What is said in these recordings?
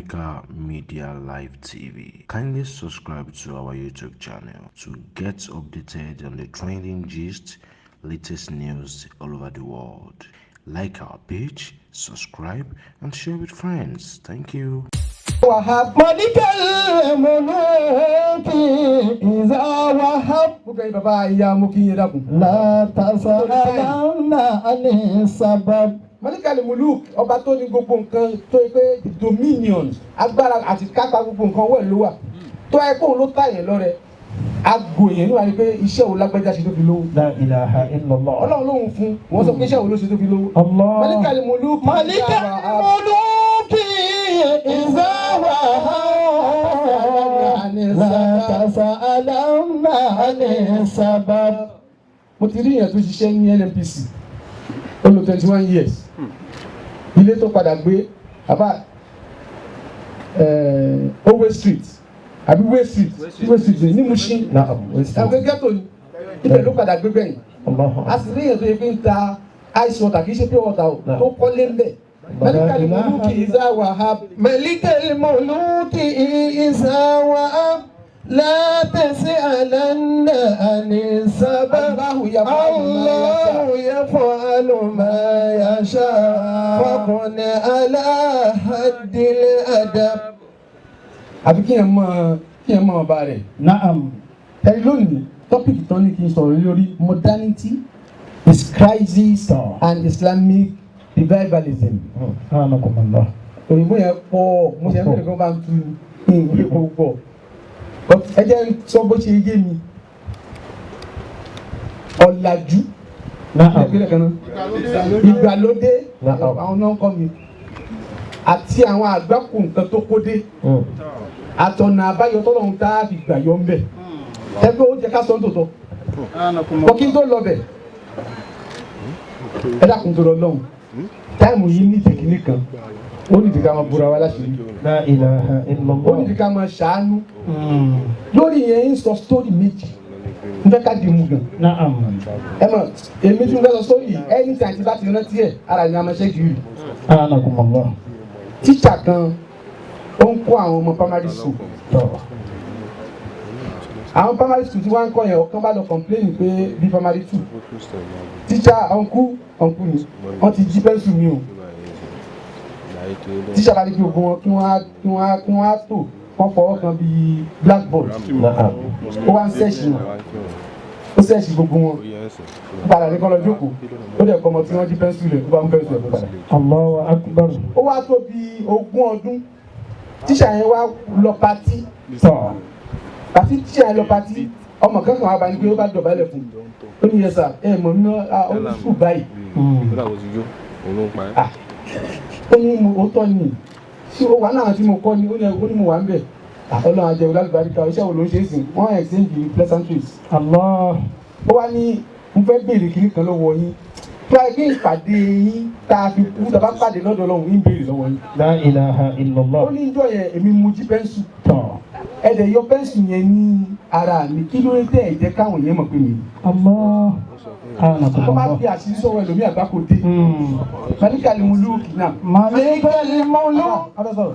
Africa Media Live TV. Kindly subscribe to our YouTube channel to get updated on the trending gist, latest news all over the world. Like our page, subscribe, and share with friends. Thank you. وهب ملك الملوك إذا وهب. Gbogbo ẹ̀yin bàbá ìyá, mo kí yín, dákun. لا تسألن عن السبب. Malikal Muluk, ọba tó ní gbogbo nǹkan, tó yẹ pé the dominion, agbára àti kápá gbogbo nǹkan wẹ̀ ló wà. Tó yẹ kóun ló tà yẹn lọ́rẹ, agbo yẹn níwájú pé iṣẹ́ wo lágbájá ṣe tó fi lówó. لا إله إلا الله. Ọlọ́run lóhun fún wọ́n sọ pé iṣẹ́ wo ló ṣe tó fi lówó. الله. Malikal Muluk. ملك الملوك إذا وهب لا تسألن عن السبب. Mo ti rí èèyàn tó ṣiṣẹ́ ní NNPC, ó lò 21 years. Ilé tó padà gbé àbá Owe Street àbí Way Street, Way Street ní Mushin. نعم. Àwọn ghetto ni, ibẹ̀ ló padà gbé gbẹ̀yìn. الله. A sì rí èèyàn tó yẹ pé ń ta ice water, kì í ṣe pure water o, tó kọ́lé ńbẹ̀. Malikal Muluki iza wahab. ملك الملوك إذا وهب لا تسألن عن السبب. الله يفعل ما يشاء. الله يفعل ما يشاء فكن على حد الأدب. Àfi kí ẹ mọ ọba rẹ̀. نعم. Ẹni lónìí, topic tán ní kí n sọ̀rọ̀ lórí modernity is crisis and Islamic revivalism. سبحانكم الله. Òyìnbó yẹn pọ̀, mo ṣe ń bèrè kí wọ́n bá ń tu ní ìwé púpọ̀. But ẹ jẹ́ n sọ bó ṣe yé mi. Ọ̀làjú نعم. ìpínlẹ̀ kan náà, ìgbàlódé, Na'am. àwọn náà ń kọ́ mi àti àwọn àgbákò nǹkan tó kó dé, àtọ̀nà àbáyọ tọ́lọ́run tá a fi gbà yọ ń bẹ̀. Ẹgbẹ́ oúnjẹ ká sọ ń tòótọ́ bọ́ kí n tó lọ bẹ̀. Ẹ dákun tó lọ lọ́hùn, time yìí ní technique kan, ó nídìí ká máa búra wa láṣìírí. لا إله إلا Ó الله. nídìí ká máa ṣàánú lórí yẹn. Ń sọ story méjì, n fẹ́ ká di mu gan. نعم. Ẹ mọ̀ èmi tí mo fẹ́ sọ story yìí, anytime tí bá ti rántí ẹ̀, ara mi á máa ṣe kiri. سبحانكم الله. Tíṣà kan, ó ń kọ́ àwọn ọmọ primary school. Àwọn primary school tí wọ́n ń kọ́ yẹn, ọ̀kan bá lọ complain pé bí primary two teacher, uncle, uncle mi, wọ́n ti jí pencil mi o. Tíṣà bá ní kí gbogbo wọn kí wọ́n á tò, wọ́n fọwọ́ kan bíi blackboard. نعم. Ó wá ń search wọn, ó search gbogbo wọn, ó padà ní kọ́ lọ jókòó. Ó dẹ̀ kọ́ ọmọ tí wọ́n jí pencil rẹ̀, ó bá mú pencil rẹ̀ padà. الله أكبر. Ó wá tó bí 20 ọdún, tíṣà yẹn wá lọ party. Party, tíṣà yẹn lọ party, ọmọ kankan wá bá ní pé ó bá dọ̀bálẹ̀ fún un, ó ní, "Yes sir, ẹ mọ̀ mí, ó ní school báyìí." Ah, ó ní mo ó tọ́ ni tí ó wà náà tí mo kọ́ ni. Ó ní mo wà ń bẹ̀. Ah, Ọlọ́run àjẹwò lálùbáríkà, iṣẹ́ wo ló ń ṣe é sìn? Wọ́n exchange pleasantries. الله. Ó wá ní, "Mo fẹ́ béèrè kiri kan lọ́wọ́ yín. Tó wáyé pé ìpàdé yín tá a fi kú, tá a bá pàdé lọ́dọ̀ Ọlọ́run, ń béèrè lọ́wọ́ yín." لا إله إلا Ó الله. ní, "Ìjọ yẹn, èmi mo jí pencil, ẹ dẹ̀ yọ pencil yẹn ní ara mi. Kí ló dé tẹ́ ẹ̀ jẹ́ káwọn yẹn mọ̀ pé mi ni?" الله. سبحانكم Tó bá الله. fi àṣírí sọ̀rọ̀ ẹlòmíì, àgbákò dé. Malikal Muluk náà. ملك الملوك. Abẹ́ sọ̀rọ̀.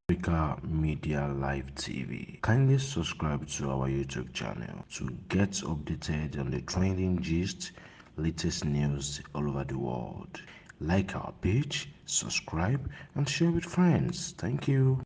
Africa Media Live TV. Kindly subscribe to our YouTube channel to get updated on the trending gist, latest news all over the world. Like our page, subscribe, and share with friends. Thank you.